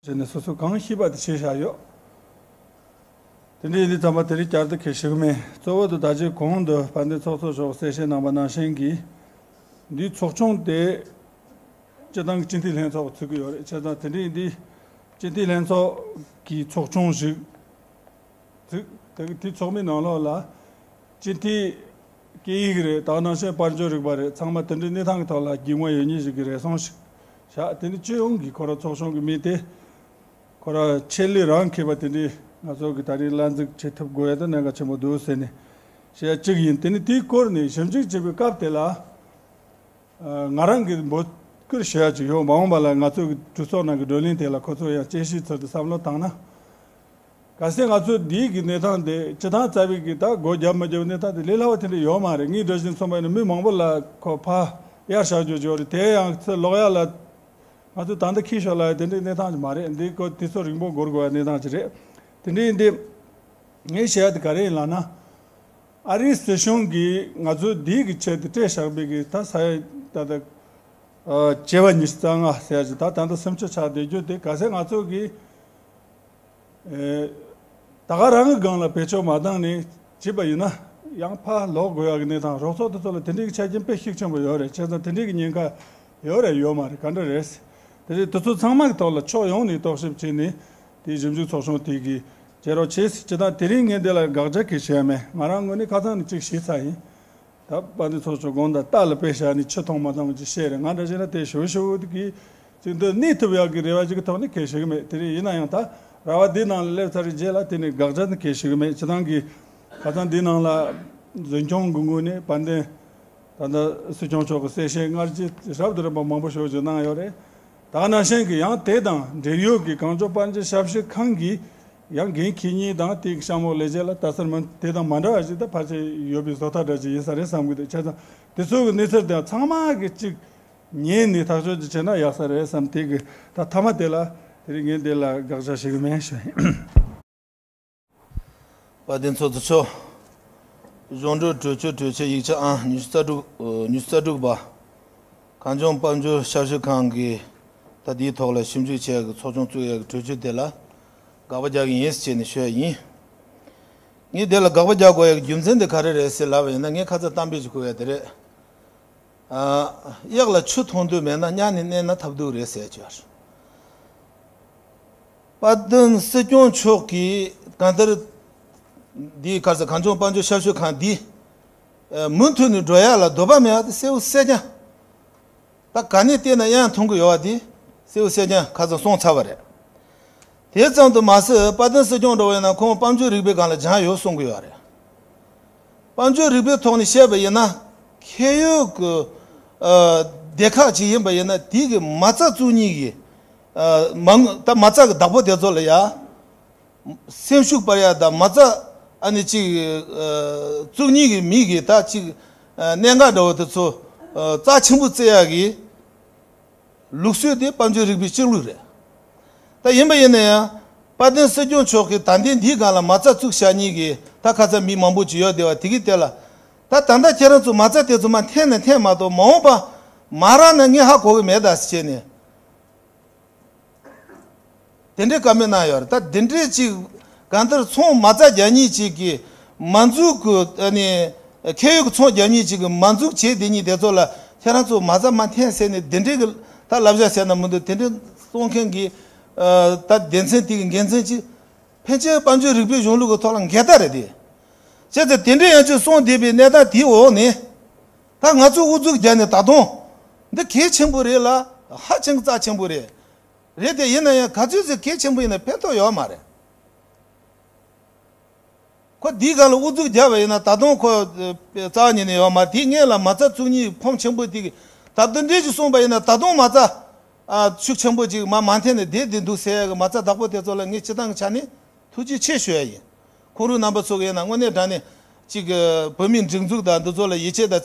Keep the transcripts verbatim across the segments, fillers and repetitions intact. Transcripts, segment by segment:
བྱས་ནས་སོ་སོ་གང་ཤེས་པ་དེ་བྱས་བཞག་ཡོད། དེ་འདྲ་ཡིན་དུས་ཙམ་པ་དེ་རིང་བསྐྱར་དུ་ཁས་ཞུ་གི་མེད། གཙོ་བོ་དུ་ད་ཅི་གོང་དུ་དཔལ་ལྡན་ཚོགས་གཙོ་མཆོག་གསལ་བཤད་གནང་པ་ནང་བཞིན་གྱི་འདིའི་ཚོགས་ཆུང་དེ་སྤྱི་བཏང་གི་སྤྱི་འཐུས་ལྷན་ཚོགས་ཚུད་ཀྱི་ཡོད་རེད། བྱས་ཙང་དེ་འདྲ་ཡིན་དུས་སྤྱི་འཐུས་ལྷན་ཚོགས་ཀྱི་ཚོགས་ཆུང་ཞིག་ཚུད། དེ་དེ་ཚོགས་མིའི་ནང་ལོགས་ལ་སྤྱི་འཐུས་སྐད་ཡིག་རེད། དེ་ནང་བཞིན་དཔལ་འབྱོར་རིག་པ་རེད། ཚང་མ་དེ་འདྲའི་གནས་སྟངས་ཀྱི་ཐོག་ལ་རྒྱུས་མངའ་ཡོད་མཁན་ཞིག་གི་རེ་ཟུང་ཞིག་བཞག་དེ་ནི་སྤྱི་ཡོངས་ཀྱི་ཁོ་རང་ཚོགས་ཆུང་གི་མི་དེ་ཁོ་རང་ཆེད་ལས་རང་འཁེལ་བ་དེ་འདྲའི་ང་ཚོ་གི་ད་རེས་གླ་འཛུགས་བྱེད་ཐུབ་དགོས་ཡ་དེ་གནད་འགག་ཆེན་པོ་འདུག་ཟེར་ནས་བཤད་ཡ་གཅིག་ཡིན། དེ་ནི་དེའི་སྐོར་ནས་ཞིབ་འཇུག་བྱེད་པའི་སྐབས་དེ་ལ། ང་རང་གི་འབོད་སྐུལ་ཞུ་ཡ་ཅིག་ཡོད། མ་འོངས་པ་ལ་ང་ཚོ་གི་གྲོས་ཚོགས་ནང་གི་བགྲོ་གླེང་དེ་ལ་ཁོ་ཚོ་ཡང་དཔྱད་ཞིབ་ཚུལ་དུ་བསམ་བློ་བཏང་ན། གལ་སྲིད་ང་ཚོ་འདིའི་གི་གནས་སྟངས་དེ་སྤྱི་བཏང་རྩ་བའི་གི་ད་སྒོ་བརྒྱབ་མ་བརྒྱབ་གནས་སྟངས་དེ་ལས་སླ་བ་དེ་འདྲ་ཡོད་མ་རེད། ངའི་འདྲ་བཞིན་མཚོན་པ་ཡིན་ན་མི་མང་པོ་ལ་ཁོ་ཕར་གཡར་བཞག་རྒྱུ་ཅིག་ཡོད་རེད། དེ་ཡང་ཚུར་ལོག་ཡ་ལ་ང་ཚོ་ད་ལྟ་ཁྱི་ཤོར་ལ་དེ་འདྲའི་གནས་སྟངས་ཅིག་མ་རེད། འདི་ཁོ་དུས་ཚོད་རིང་པོ་འགོར་དགོས་པའི་གནས་སྟངས་ཅིག་རེད། དེ་འདྲ་ཡིན་དུས་ངས་བཤད་ཡ་དེ་ག་རེ་ཡིན་ལབ་ན། ཨ་རིའི་སྲིད་གཞུང་གིས་ང་ཚོའི་འདིའི་གི་ཆེད་དུ་སྤྲད་བཞག་པའི་གི་ད་ས་ཡ་ད་ལྟ་བྱེ་བ་ཉི་ཤུ་རྩ་ལྔ་ཟེར་ཡ་ཅིག་ད་ད་ལྟ་སུམ་ཅུ་ཆགས་བསྡད་རྒྱུ་དེ་གལ་སྲིད་ང་ཚོ་གིས་ད་ག་རང་གི་སྒང་ལ་བེད་སྤྱོད་མ་བཏང་ནས་བྱས་པ་ཡིན་ན་ཡང་ཕར་ལོག་དགོས་ཡ་གི་གནས་སྟངས། རོགས་ཚོགས་དེ་ཚོ་ལ་དེ་འདྲའི་གི་ཆ་རྐྱེན་དཔེ་ཤུགས་ཆེན་པོ་ཡོད་རེད། བྱས་ཙང་དེ་འདྲའི་གི་ཉེན་ཁ་ཡོད་རེད་ཡོད་མ་རེད་ག་འདྲ་རེད། དེ་རེད། དེ་ཚོ་ཚང་མ་གི་ཐོག་ལ་ཕྱོགས་ཡོངས་ནས་རྟོག་ཞིབ་བྱས་ནས་དེའི་ཞིབ་འཇུག་ཚོགས་ཆུང་དེ་གིས་བྱེད་རོགས་བྱས། སྤྱི་བཏང་དེ་རིང་ངས་འདི་ལ་དགག་བྱ་གི་བྱས་མེད། ང་རང་ངོས་ནས་ཁ་སང་ནས་གཅིག་ཞུས་ཚར་ཡིན། ད་དཔལ་ལྡན་ཚོགས་གཙོ་དགོངས་དག་རྟ་ལ་དཔེ་བཞག་ནས་ཆུ་འཐུང་མ་འཐུང་ཅིག་བཤད་རེད། ང་འདྲ་བྱས་ན་དེ་ཞུ་ཞུ་གི་ཅིག་འདི་གནས་ཐུབ་ཡག་གི་རེ་བ་ཅིག་གི་ཐོག་ནས་གལ་ཞིག་མེད། དེ་རིང་ཡིན་ན་ཡང་ད་ར་བ་འདི་ནང་ལ་སླེབས་ཚར་རྗེས་ལ་དེ་ནས་དགག་བྱ་ནི་གལ་ཞིག་མེད། སྤྱི་བཏང་གི་ཁ་སང་འདི་ནང་ལ་འཛིན་སྐྱོང་གི་ངོས་ནས་དཔལ་ལྡན་ད་ལྟ་སྲིད་སྐྱོང་མཆོག་གི་གསལ་བཤད་སྔར་གྱི་རབ་ཏུ་རིམ་པ་མང་པོ་ཞིག་ཅིག་གནང་ཡོད་རེད། ད་ག་ནང་བཞིན་གྱི་ཡང་དེ་དང་འབྲེལ་ཡོད་ཀྱི་གངས་ལྗོངས་དཔལ་འབྱོར་ཞབས་ཞུ་ཁང་གི་ཡང་འགན་འཁྱེར་མཁན་དང་དེའི་གཤམ་འོག་ལས་བྱེད་ལ་ལྟ་ཚུལ་མི་དེ་དང་མ་འདྲ་བ་ཞིག་ད་ཕལ་ཆེར་ཡོད་པའི་བཟོ་ལྟ་འདྲ་ཅིག་ཡིན་ས་རེད་བསམ་གྱི་འདུག་བྱས་ཙང་དེ་ཚོ་གི་གནས་ཚུལ་དེ་ཚང་མ་གི་གཅིག་ཉན་ནས་ཐག་གཅོད་ཅིག་བྱས་ན་ཡག་ས་རེད་བསམ། དེ་གི་ད་མཐའ་མ་དེ་ལ་དེ་རིང་ངས་འདི་ལ་དགག་བྱ་ཞིག་མེད་ཞུ་ཡིན། དཔལ་ལྡན་ཚོགས་གཙོ་མཆོག་གཞུང་འབྲེལ་གྲོས་ཆོད། གྲོས་ཆོད་ཡིག་ཆ་ཨང་ཉི་ཤུ་རྩ་དྲུག་ཉི་ཤུ་རྩ་དྲུག་པ། གངས་ལྗོངས་དཔལ་འབྱོར་ཞབས་ཞུ་ཁང་གིས་ད་འདིའི་ཐོག་ལ་ཞིབ་འཇུག་བྱེད་ཡག་གི་ཚོགས་ཆུང་བཙུགས་ཡག་གི་གྲོས་ཆོད་དེ་ལ་དགག་པ་རྒྱག་གི་ཡིན་ཟེར་བྱས་ནས་ཞུ་ཡ་ཡིན། ངས་དེ་ལ་དགག་པ་རྒྱག་དགོས་ཡག་གི་རྒྱུ་མཚན་དེ་ག་རེ་རེད་ཟེར་ལབ་པ་ཡིན་ན། ངས་ཁ་ཚ་གཏམ་དཔེ་ཞིག་གོ་ཡ་དེ་རེད། ཨ། གཡག་ལ་ཆུ་འཐུང་འདོད་མེད་ན་གཉའ་ནས་མནན་ན་ཐབས་སྡུག་རེད་ཟེར་གྱི་ཡོད་རེད། དཔལ་ལྡན་སྲིད་སྐྱོང་མཆོག་གིས་གང་ལྟར་འདིའི་ཁར་ས་གངས་ལྗོངས་དཔལ་འབྱོར་ཞབས་ཞུ་ཁང་འདི་མུ་མཐུད་ནས་འགྲོ་ཡག་ལ་འདོད་པ་མེད་པ་དེ་གསལ་པོ་གསལ་རྐྱང་། ད་ག་ནས་བལྟས་ན་གཡང་འཐུང་གི་ཡོད་པ་དེ་གསལ་པོ་གསལ་རྐྱང་ཁ་སང་སོང་ཚར་བ་རེད། དེ་ཙམ་དུ་མ་ཟད་དཔལ་ལྡན་སྲིད་སྐྱོང་འདྲ་བོ་ཡིན་ན་ཁོང་དཔལ་འབྱོར་རིག་པའི་སྒང་ལ་སྦྱངས་ཡོད་གསུང་གི་ཡོད་རེད། དཔལ་འབྱོར་རིག་པའི་ཐོག་ནས་བཤད་པ་ཡིན་ན་ཁེ་ཡོད་ཀྱི་ཨ་སྡེ་ཁག་ཅིག་ཡིན་པ་ཡིན་ན་དེ་གི་མ་རྩ་བཙུགས་མཁན་གྱི་ཨ་མ་དངུལ་ད་མ་རྩ་གི་བདག་པོ་དེ་ཚོ་ལ་ཡ་སེམས་ཤུགས་སྤར་ཡ་དང་མ་རྩ་ཨ་ནི་ཅིག་ཨ་བཙུགས་མཁན་གྱི་མི་གི་ད་ཅིག་ཨ་གནད་འགག་འདྲ་བོ་དེ་ཚོ་ཨ་རྩ་ཆེན་པོ་བརྩི་ཡ་གི་ལུགས་སྲོལ་དེ་དཔལ་འབྱོར་རིག་པའི་སྤྱི་ལུགས་རེད། ད་ཡིན་པ་ཡིན་ན་ཡང་དཔལ་ལྡན་སྲིད་སྐྱོང་མཆོག་གིས་ད་ལྟའི་འདིའི་སྒང་ལ་མ་རྩ་བཙུགས་བཞག་མཁན་གྱི་ད་ཁ་ཚ་མི་མང་པོ་ཅིག་ཡོད་བསྡད་པ་དེ་གི་དེ་ལ་ད་ད་ལྟ་ཁྱེད་རང་ཚོ་མ་རྩ་དེ་ཚོ་མར་འཐེན་ན་འཐེན་མ་གཏོགས་མ་འོངས་པ་མ་རག་ན་ངས་ཧ་གོ་གི་མེད་ད་ཟེར་བྱས་ནས། དེ་འདྲའི་བཀའ་མོལ་གནང་ཡོད་རེད། ད་དེ་འདྲའི་ཅིག་གང་ལྟར་ཚོང་མ་རྩ་རྒྱག་མཁན་ཅིག་གིས་མ་འཛུགས་ཀྱི་ཨ་ནི་ཁེ་ཡོད་ཀྱི་ཚོང་རྒྱག་མཁན་ཅིག་གིས་མ་འཛུགས་བྱས་བསྡད་མཁན་དེ་ཚོ་ལ་ཁྱེད་རང་ཚོ་མ་རྩ་མར་འཐེན་ཟེར་ནས་དེ་འདྲའི་གི་ད་བསླབ་བྱ་ཟེར་ན་མི་འདུག་དེ་འདྲའི་གསུང་མཁན་གྱི་ཨ་ད་སྡེ་ཚན་དེ་གི་འགན་འཛིན་ཅིག་ཕལ་ཆེར་དཔལ་འབྱོར་རིག་པའི་གཞུང་ལུགས་ཀྱི་ཐོག་ལ་འགལ་ཟླ་རེད་དེ། བྱས་ཙང་དེ་འདྲའི་ཡང་ཅིག་གསུངས་བསྡད་པའི་གནས་སྟངས་དེའི་འོག་ནས་ད་ང་ཚོ་ཨུ་ཚུགས་རྒྱག་ནས་ད་དུང་འདི་གལ་ཆེན་པོ་རེད་ལ་ཧ་ཅང་རྩ་ཆེན་པོ་རེད། རེད་དེ་ཡིན་ན་ཡང་ག་ཚོད་ཅིག་གལ་ཆེན་པོ་ཡིན་ན་ཕན་ཐོགས་ཡོད་མ་རེད། ཁོ་འདིའི་སྒང་ལ་ཨུ་ཚུགས་རྒྱབ་པ་ཡིན་ན་ད་དུང་ཁོ་རྩ་བ་ཉིད་ནས་ཡོད་མ་རེད། དེའི་སྔོན་ལ་མ་རྩ་བཙུགས་མཁན་ཕོན་ཆེན་པོ་དེ་གི་ད་དུང་འདྲེ་ཅིག་གསུངས་པ་ཡིན་ན་ད་དུང་མ་རྩ་ཨ་ཤུགས་ཆེན་པོ་ཅིག་མ་མ་འཐེན་ནས་བསྡད་བསྡད་འདུག་ཟེར་ཡ་གི་མ་རྩ་བདག་པོ་དེ་ཚོ་ལ་ངས་སྤྱི་བཏང་གི་ཆ་ནས་ཐུགས་རྗེ་ཆེ་ཞུ་ཡ་ཡིན། ཁོང་རང་རྣམ་པ་ཚོ་གི་ཡིན་ན་དངོས་གནས་དྲང་གནས་ཅིག་བོད་མིའི་སྒྲིག་འཛུགས་དང་འདི་ཚོ་ལ་ཡིད་ཆེས་དང་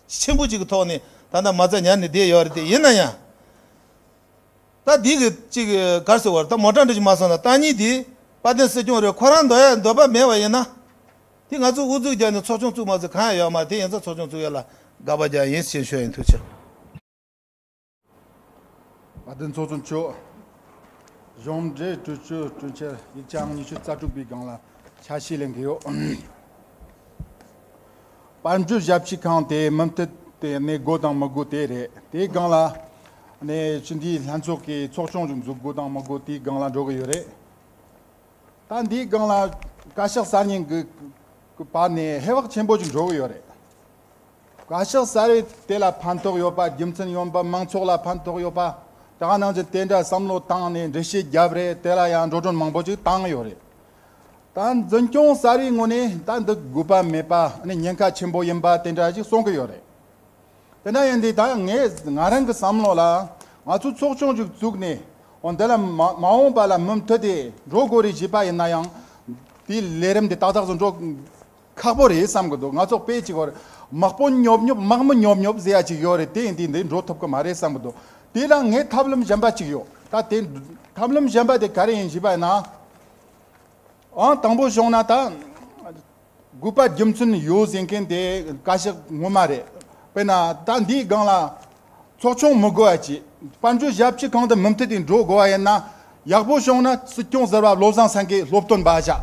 ཆེན་པོ་ཅིག་གི་ཐོག་ནས་ད་ལྟ་མ་རྩ་ཉར་ནས་བསྡད་ཡོད་རེད་དེ་ཡིན་ན་ཡང་། ད་འདི་གི་ཅིག་གར་སོ་བར་ད་མོ་ཊ་འདྲ་ཅིག་མ་སོང་ན་ཏང་ཉིད་དེ་དཔལ་ལྡན་སྲིད་སྐྱོང་རེད། ཁོ་རང་འདོད་ཡ་འདོད་པ་མེད་པ་ཡིན་ན་དེ་ང་ཚོ་ཨུ་ཚུགས་རྒྱག་ནས་ཚོགས་ཆུང་བཙུགས་མ་ཚུགས་གང་ཡང་ཡོད་མ་རེད། དེ་ཡིན་ཙང་ཚོགས་ཆུང་བཙུགས་ཡ་ལ་དགག་པ་རྒྱག་ཡིན་ཞེས་ཞུ་ཡ་ཡིན། ཐུགས་རྗེ་ཆེ། དཔལ་ལྡན་ཚོགས་གཙོ་མཆོག་གཞུང་འབྲེལ་གྲོས་ཆོད་གྲོས་འཆར་ཡིག་ཆ་ཨང་ཉི་ཤུ་རྩ་དྲུག་པའི་སྒང་ལ་ཆ་ཤས་ལེན་གི་ཡོད། དཔལ་འབྱོར་ཞབས་ཞུ་ཁང་དེ་མུ་མཐུད་དེ་གནས་དགོས་དང་མི་དགོས་དེ་རེད། དེའི་སྒང་ལ་ནས་སྤྱི་འཐུས་ལྷན་ཚོགས་ཀྱི་ཚོགས་ཆུང་ཞིག་འཛུགས་དགོས་དང་མི་དགོས་དེའི་སྒང་ལ་འགྲོ་གི་ཡོད་རེད། ད་འདིའི་སྒང་ལ་བཀའ་ཤག་གསར་རྙིང་གི་གི་བར་ནས་ཧེ་བག་ཆེན་པོ་ཞིག་འགྲོ་གི་ཡོད་རེད། བཀའ་ཤག་གསར་བའི་དེ་ལ་ཕན་ཐོགས་ཡོད་པ། རྒྱུ་མཚན་ཡོད་པ། མང་ཚོགས་ལ་ཕན་ཐོགས་ཡོད་པ། ད་ག་ནང་བཞིན་དེ་འདྲ་བསམ་བློ་བཏང་ནས་འགྲེལ་བཤད་བརྒྱབ་རེད། དེ་ལ་ཡང་འགྲོ་གྲོན་མང་པོ་ཞིག་བཏང་ཡོད་རེད། ད་འཛིན་སྐྱོང་གསར་བའི་ངོས་ནས་ད་འདི་དགོས་པ་མེད་པ། ཨ་ནི་ཉེན་ཁ་ཆེན་པོ་ཡིན་པ་དེ་འདྲ་ཞིག་གསུང་གི་ཡོད་རེད། དེ་འདྲ་ཡིན་དུས་ད་ངས་ང་རང་གི་བསམ་བློ་ལ། ང་ཚོ་ཚོགས་ཆུང་ཞིག་བཙུགས་ནས་འོ་འདི་ལ་མ་མ་འོངས་པ་ལ་མུ་མཐུད་དེ་འགྲོ་དགོས་རེད་ཞེས་པ་ཡིན་ན་ཡང་། དེའི་ལས་རིམ་དེ་ཏག་ཏག་བཟོ་འགྲོ་ཁག་པོ་རེད་བསམ་གི་འདུག་ང་ཚོ་དཔེ་གཅིག་བར་དམག་དཔོན་ཉོབ་ཉོབ་དམག་མི་ཉོབ་ཉོབ་ཟེར་ཡ་གཅིག་ཡོད་རེད། དེ་ཡིན་དུས་འདི་འགྲོ་ཐུབ་གི་མ་རེད་བསམ་གི་འདུག་དེ་ལ་ངས་ཐབས་ལམ་གཞན་པ་གཅིག་ཡོད། ད་དེ་ཐབས་ལམ་གཞན་པ་དེ་ག་རེ་ཡིན་ཞེས་པ་ཡིན་ན། ཨང་དང་པོ་བྱུང་ན་ད། དགོས་པ་རྒྱུ་མཚན་ཡོད་ཟེར་མཁན་དེ་བཀའ་ཤག་ངོ་མ་རེད། དཔེར་ན་ད་འདིའི་སྒང་ལ་ཚོགས་ཆུང་མི་དགོས་པ་ཅིག་དཔལ་འབྱོར་ཞབས་ཕྱི་ཁང་དུ་མུ་མཐུད་དེ་འགྲོ་དགོས་པ་ཡིན་ན། ཡག་པོ་བྱུང་ན་སྲིད་སྐྱོང་ཟུར་པ་བློ་བཟང་སེང་གེ་སློབ་སྟོན་པ་བཞག་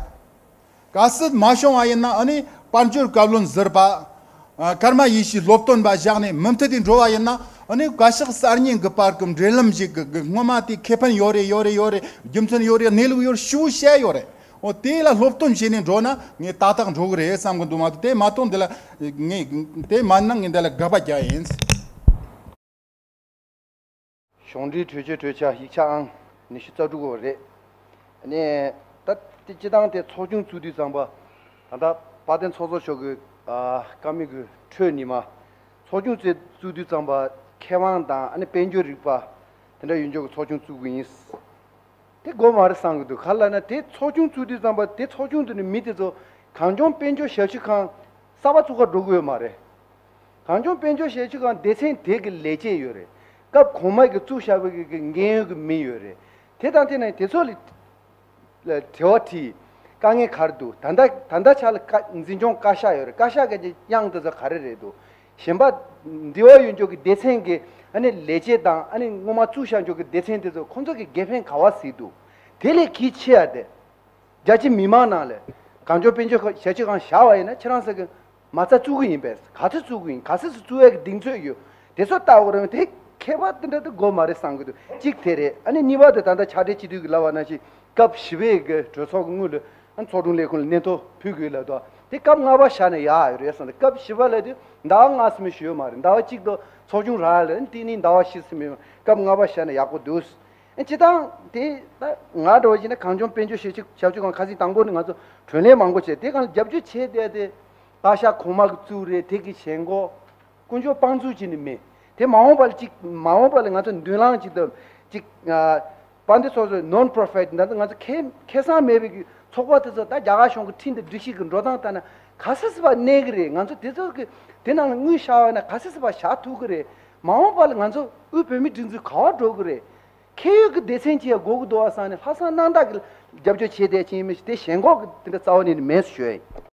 གལ་སྲིད་མ་བྱུང་བ་ཡིན་ན་ཨ་ནི་དཔལ་འབྱོར་བཀའ་བློན་ཟུར་པ། ཨ། ཀརྨ་ཡེ་ཤེས་སློབ་སྟོན་པ་བཞག་ནས་མུ་མཐུད་དེ་འགྲོ་བ་ཡིན་ན། ཨ་ནི་བཀའ་ཤག་གསར་རྙིང་གི་བར་གྱི་འབྲེལ་ལམ་ཞིག་གི་གི་སྔོན་མ་དེ་ཁེ་ཕན་ཡོད་རེད་ཡོད་རེད་ཡོད་རེད། རྒྱུ་མཚན་ཡོད་རེད། གནས་ལུགས་ཡོད་རེད། ཞུ་བཤད་ཡོད་རེད། འོ་དེ་ལ་སློབ་སྟོན་བྱས་ནས་འགྲོ་ན་ངས་ཏག་ཏག་འགྲོ་གི་རེད་བསམ་གི་འདུག་མ་གཏོགས་དེ་མ་གཏོགས་འདི་ལ་ངས་དེ་མ་ན་ངས་འདི་ལ་དགག་པ་རྒྱག་ཡིན། གཞུང་འབྲེལ་གྲོས་ཆོད་གྲོས་འཆར་ཡིག་ཆ་ཨང་ཉི་ཤུ་རྩ་དྲུག་པ་རེད། ནས་ད་དེ་སྤྱི་བཏང་དེ་ཚོགས་ཆུང་བཙུགས་དུས་ཙམ་པ། ད་ལྟ་དཔལ་ལྡན་ཚོགས་གཙོ་མཆོག་གི་ཨ་བཀའ་མོལ་གྱི་ཁྲོད་ནས་མ། ཚོགས་ཆུང་བཙུགས་བཙུགས་དུས་ཙམ་པ་མཁས་དབང་དང་ཨ་ནི་དཔལ་འབྱོར་རིག་པ་དེ་འདྲ་ཡོད་མཁན་གྱི་ཚོགས་ཆུང་བཙུགས་དགོས་ཡིན། དེ་དགོས་མ་རེད་བསམ་གྱི་འདུག་ག་རེ་ལབ་ན་དེ་ཚོགས་ཆུང་བཙུགས་དུས་ཙམ་པ་དེ་ཚོགས་ཆུང་དེ་ནི་མི་དེ་ཚོ་གངས་ལྗོངས་དཔལ་འབྱོར་ཞབས་ཞུ་ཁང་གསར་པ་བཙུགས་ག་འགྲོ་གི་ཡོད་མ་རེད། གངས་ལྗོངས་དཔལ་འབྱོར་ཞབས་ཞུ་ཁང་སྡེ་ཚན་དེ་གི་ལས་བྱེད་ཡོད་རེད། སྐབས་གོང་མ་གི་བཙུགས་བཞག་པའི་གི་གི་འགན་ཡོད་གི་མི་ཡོད་རེད། དེ་དང་དེ་ནས་དེ་ཚོ་ལ་ལ་དྲི་བ་དྲིས། དཀའ་ངལ་ག་རེ་འདུག་ད་ལྟ་ད་ལྟ་ཆ་ལ་བཀའ་འཛིན་སྐྱོང་བཀའ་ཤག་ཡོད་རེད། བཀའ་ཤག་གི་དབྱངས་དེ་ཚོ་ག་རེ་རེད་འདུག་གཞན་པ་འདི་བ་ཡོད་འཇོག་གི་སྡེ་ཚན་གི་ཨ་ནི་ལས་བྱེད་དང་ཨ་ནི་སྔོན་མ་བཙུགས་བཞག་འཇོག་གི་སྡེ་ཚན་དེ་ཚོ་ཁོང་ཚོ་གི་དགེ་ཕན་ག་བ་གཟིགས་འདུག་དེ་ལས་གལ་ཆེ་ཡ་དེ། རྒྱ་ཆེ་མི་མང་ནང་ལ་གངས་ལྗོངས་དཔལ་འབྱོར་ཞབས་ཞུ་ཁང་བཞག་པ་ཡིན་ན་ཁྱེད་རང་ཚོ་གི་མ་རྩ་བཙུགས་གི་ཡིན་པས། ག་ཚོད་བཙུགས་གི་ཡིན། ག་ཚོད་སུ་བཙུགས་ཡ་གི་གདེང་ཚོད་ཡོད། དེ་ཚོ་ལྟ་བུ་རང་དེ་མཁས་པ་དེ་འདྲ་དེ་དགོས་མ་རེད་བསམ་གི་འདུག་གཅིག་དེ་རེད། ཨ་ནི་གཉིས་པ་དེ་ད་ལྟ་ཕྱག་སྦྲེལ་སྤྱི་འཐུས་ཀྱི་ལབ་པ་ནང་བཞིན་སྐབས་བཞི་པའི་གི་གྲོས་ཚོགས་ཀྱི་སྔོན་ལ་ཨ་ཚོགས་དྲུང་ལས་ཁུངས་ལ་སྙན་ཐོ་ཕུལ་དགོས་ལབ་འདུག་དེ་སྐབས་ལྔ་པ་བཞག་ན་ཡག་ཡོད་རེད་བསམ་སྟེ། སྐབས་བཞི་པ་ལབ་དུས་ཟླ་བ་ལྔ་ཙམ་ཞུ་ཡོད་མ་རེད། ཟླ་བ་གཅིག་དང་ཚོགས་ཆུང་རག་ལ་དེ་ནི་ཟླ་བ་བཞི་ཙམ་ཡོད། སྐབས་ལྔ་པ་བཞག་ན་ཡག་པོ་འདུག་ཨེ་སྤྱི་བཏང་དེ་ད་ང་འདྲ་བ་ཞིག་ན་གངས་ལྗོངས་དཔལ་འབྱོར་ཞབས་ཞུ་ཞབས་ཞུ་ཁང་ཁ་སང་དང་པོ་ནས་ང་ཚོ་གྲོས་གླེང་མང་པོ་བྱས། དེ་གང་རྒྱབ་སྐྱོར་བྱས་བསྡད་དེ་བཀའ་ཤག་གོང་མ་གི་བཙུགས་རེད། དེ་གི་ཞེན་ཁོག་དཀོན་མཆོག་དཔང་བཙུགས་བྱས་ནས་མེད། དེ་མ་འོངས་པ་ལ་ཅིག་མ་འོངས་པ་ལ་ང་ཚོ་མདུན་ལམ་ཅིག་ཏུ་ཅིག་ཨ་དཔལ་ལྡན་ཚོགས་གཙོས་non-profit ད་ང་ཚོ་ཁེ་ཁེ་བཟང་མེད་པའི་གི་ཚོགས་པ་དེ་ཚོ་ད་རྒྱ་གར་གཞུང་གི་ཁྲིམས་དང་སྒྲིག་གཞི་གི་འགྲོ་སྟངས་ལྟར་ན་ག་སེ་སེ་བ་གནས་གི་རེད། ང་ཚོ་དེ་ཚོ་གི་དེ་ནང་ལ་དངུལ་བཞག་པ་ན་ག་སེ་སེ་བ་བཞག་ཐུབ་གི་རེད། མ་འོངས་པ་ལ་ང་ཚོ་དབུས་བོད་མིའི་སྒྲིག་འཛུགས་ག་བ་འགྲོ་གི་རེད། ཁེ་ཡོད་ཀྱི་སྡེ་ཚན་གྱིས་ཡང་དགོས་ཀྱི་འདུག་བ་བསམ་ནས་ལྷག་བསམ་རྣམ་དག་གིས་རྒྱབ་སྐྱོར་བྱས་བསྡད་ཀྱི་ཡིན་མི་ཞིག་དེ་ཞེན་ཁོག་གི་དེ་འདྲ་རྩ་བ་ནས་ནི་མེད་ཟེར་ཞུ་ཡ་ཡིན།